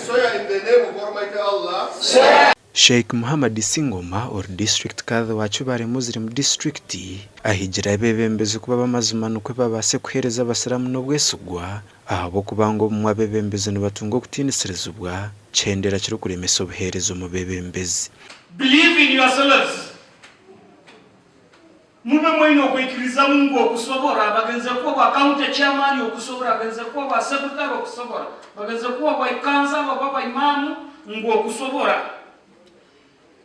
swear in the name of Almighty Allah. Sheikh Muhammad Singoma ori District Kadhi wa Kibaale Muslim District ahigire abeebembezi kuba ab'amazima nikwo babaase kuheereza abasiraamu n'obwesigwa ahabw'okuba ngu obumwe abeebembezi nibatunga okutiinisirizibwa kihendera kirikuremesa obuheereza omu beebembezi. Believe in yourselves. Mube mwine okwikirizamu ngu okusobora, bagenze kuba bwa county chairman okusobora, bagenze kuba bwa secretary okusobora, bagenze kuba bwa councillor oba bwa imamu ngu okusobora.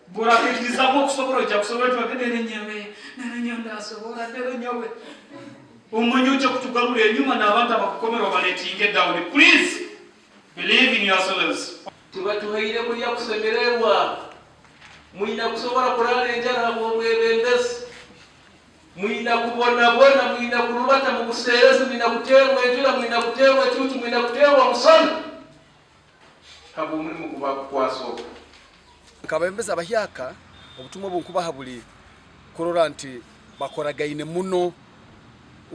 Bworakwikirizamu okusobora oija kusobora oti bage nere nyowe, nere nyowe ndasobora, nere nyowe. Omanye oija kutugarura enyuma n'abantu abakukomera obaletinge down. Please believe in yourselves. Tibatuhaire kulya kusemererwa. Mwina kusobora kuraara enjara habw'omwebembezi. Mwina kubonabona, mwina kurubata mu buseerezi, mwina kuteerwa enjura, mwina kuteerwa ecuucu, mwina kuteerwa omusana habw'omulimo ogu baakukwasa ogu. Nk'abebembezi abahyaka, obutumwa obu nkubaha buri kurora nti bakoragaine muno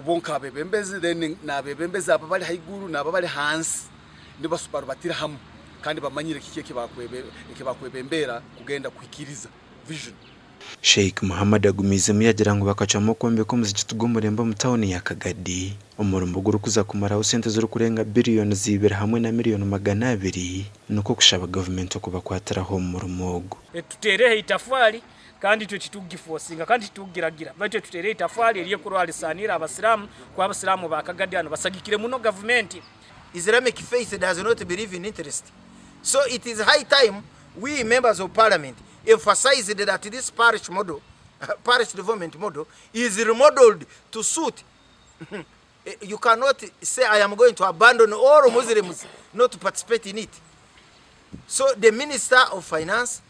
bo nk'abebembezi then n'abebembezi abo abari haiguru n'abo abari ahansi nibarubatira hamwe kandi bamanyire kiki eki bakwebembera kugenda kuhikiriza vision. Sheikh Muhammad agumiizemu yagira ngu bakacwamu okwombeka omuzigiti gw'omurembe omu tauni ya Kagadi, omurimo ogurikuza kumaraho sente zirikurenga biriyoni ibiri hamwe na miriyoni 200 nikwo kushaba gavumenti okubakwatiraho omu murimo ogu. Tuteereho eitafwari kandi itwe titukugifosinga kandi titukugiragira baitu itwe tuteereho eitafwari ery'ekurwarisanira Abasiraamu kuba Abasiraamu ba Kagadi hanu basagikire muno gavumenti. Islamic faith does not believe in interest so it is high time we members of parliament emphasized that this parish model, parish development model is remodeled to suit you cannot say I am going to abandon all Muslims not to participate in it. So the Minister of Finance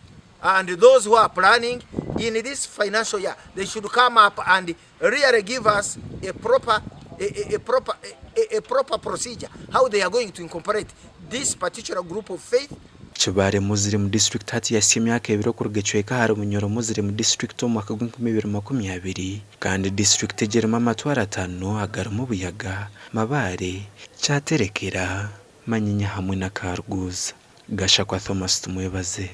and those who are planning in this financial year, they should come up and really give us a proper, a, a, a proper, a, a proper procedure how they are going to incorporate this particular group of faith. Kibaale Muslim District hati yahitsya emyaka ebiri okuruga ecweka ahari Bunyoro Muslim District omu mwaka gw'enkumi ibiri makumyabiri kandi disiturikiti egi erimu amatwaro ataano agarimu Buyaga, Mabaare, Kyaterekera, Manyinya hamwe na Karuguuza. Gashakwa Thomas Tumwebaze.